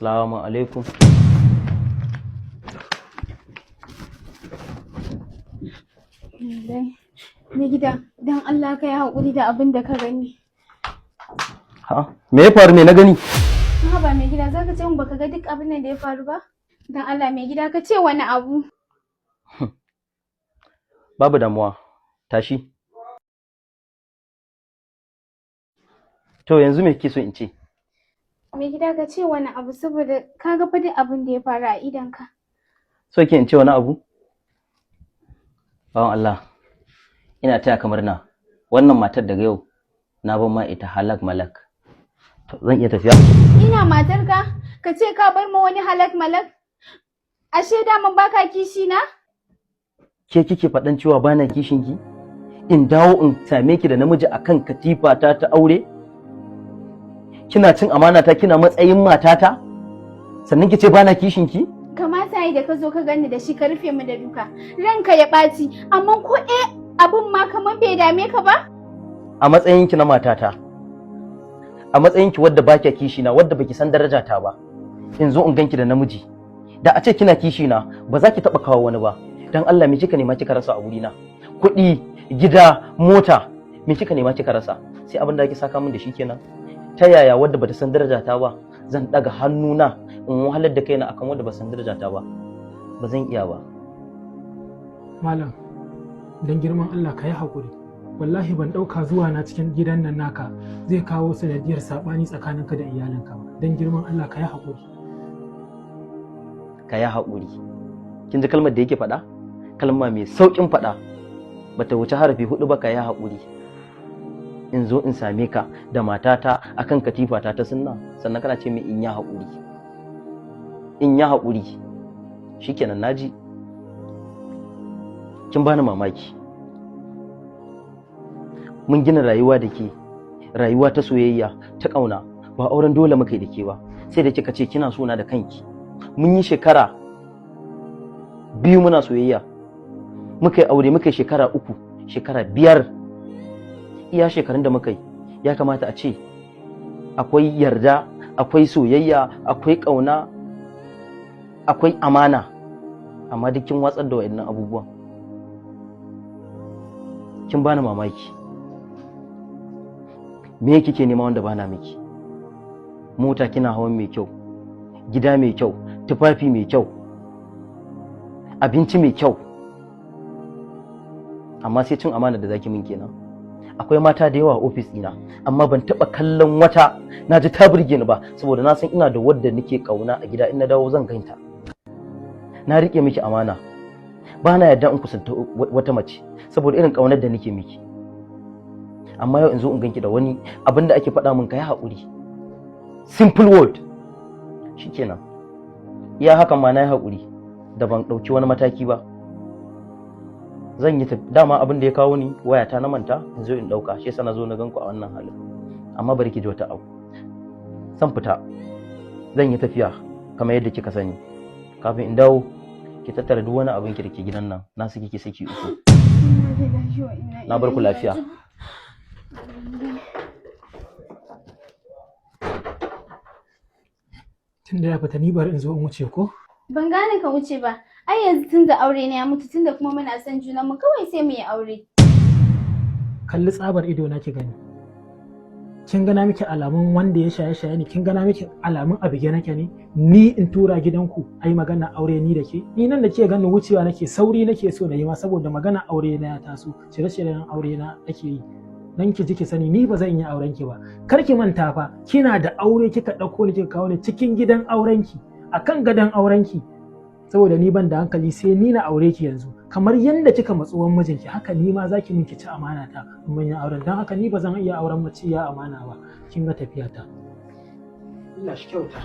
Assalamu alaikum. Mai gida, don Allah ka yi haƙuri da abin da ka gani. Ha? Me ya faru, me na gani? Haba mai gida, za ka ce mun baka ga duk abin nan da ya faru ba? Don Allah mai gida, ka ce wani abu. Babu damuwa. Tashi. To yanzu me kike so in ce? Mai gida, ka ce wani abu saboda ka ga fa duk abin da ya faru a idonka. So ke in ce wani abu? Bawan Allah, ina taya ka murna. Wannan matar daga yau na ban ma ita halak malak. To zan iya tafiya? Ina matarka, ka ce ka bar ma wani halak malak? Ashe daman baka kishi na? Ke kike faɗan cewa bana kishin ki? In dawo in same ki da namiji akan katifa ta ta aure? Kina cin amana ta, kina matsayin matata? Sannan ki ce bana kishin ki? Kamata yi da ka zo ka gani da shi ka rufe mu da duka. Ranka ya ɓaci, amma ko abin ma kamar bai dame ka ba? A matsayin ki na matata, a matsayin ki wadda ba kya kishi na, wadda baki san daraja ta ba, in zo in ganki da namiji, da a ce kina kishi na ba za ki taɓa kawo wani ba. Dan Allah, me kika nema kika rasa a wurina? Kuɗi, gida, mota, me kika nema kika rasa? Sai abin da ake saka min da shi kenan. Ta yaya wadda bata san daraja ta ba zan daga hannuna in wahalar da kaina akan wadda ba san daraja ta ba? Ba zan iya ba. Malam, don girman Allah ka yi haƙuri. Wallahi ban ɗauka zuwa na cikin gidan nan naka zai kawo sanadiyar saɓani tsakaninka da iyalinka ba. Don girman Allah ka yi haƙuri. Ka yi haƙuri. Kin ji kalmar da yake faɗa? Kalma mai sauƙin faɗa, bata wuce harafi hudu ba: ka yi haƙuri. In zo in same ka da matata akan katifata ta sunna, sannan kana ce min in yi haƙuri? In yi haƙuri. Shikenan, naji. Kin bani mamaki. Mun gina rayuwa da ke, rayuwa ta soyayya, ta ƙauna. Ba auren dole muka yi da ke ba, sai da kika ce kina so na da kanki. Mun yi shekara 2 muna soyayya, muka yi aure, muka yi shekara 3, shekara 5. Iya shekarun da muka yi, ya kamata a ce akwai yarda, akwai soyayya, akwai ƙauna, akwai amana, amma duk kin watsar da wa'annan abubuwan. Kin bani mamaki. Me kike nema wanda bana miki? Mota kina hawan mai kyau, gida mai kyau, tufafi mai kyau, abinci mai kyau, amma sai cin amana da zaki min kenan. Akwai mata da yawa a ofis ɗina, amma ban taɓa kallon wata na ji ta burge ni ba, saboda na san ina da wadda nake ƙauna a gida. In na dawo zan ganta. Na riƙe miki amana, ba na yarda in kusanta wata mace saboda irin ƙaunar da nake miki. Amma yau in zo in ganki da wani, abin da ake faɗa min ka yi haƙuri, simple word. Shikenan, iya hakan ma na yi haƙuri da ban ɗauki wani mataki ba. Zan yi dama abin da ya kawo ni, wayata na manta, in zo in ɗauka, shi yasa na zo na ganku a wannan halin. Amma bari ki ji wata abu. Zan fita, zan yi tafiya kamar yadda kika sani. Kafin in dawo, ki tattara duk wani abin ki da ke gidan nan. Na saki ki saki uku. Na bar ku lafiya. Tunda ya fita, ni bari in zo in wuce ko? Ban gane ka wuce ba. Ai yanzu tun da aure ne ya mutu, tun da kuma muna son junan mu, kawai sai mu yi aure. Kalli tsabar ido na ki gani. Kin gana miki alamun wanda ya shaye shaye ne? Kin gana miki alamun a bige nake ne? Ni in tura gidanku ai magana aure ni da ke? Ni nan da ke ganin wucewa nake, sauri nake so na yi ma saboda magana aure na ya taso, shirye-shiryen aure na ake yi. Dan ki ji ki sani, ni ba zan yi auren ki ba. Kar ki manta fa, kina da aure kika ɗauko ni kika kawo ni cikin gidan aurenki, akan gadon aurenki. Saboda ni ban da hankali sai ni na aure ki yanzu. Kamar yadda kika matsuwan mijinki, haka ni ma zaki min ki ci amana ta in mun yi auren. Don haka ni ba zan iya auren mace ya amana ba. Kin ga tafiya ta. Allah shi kyauta.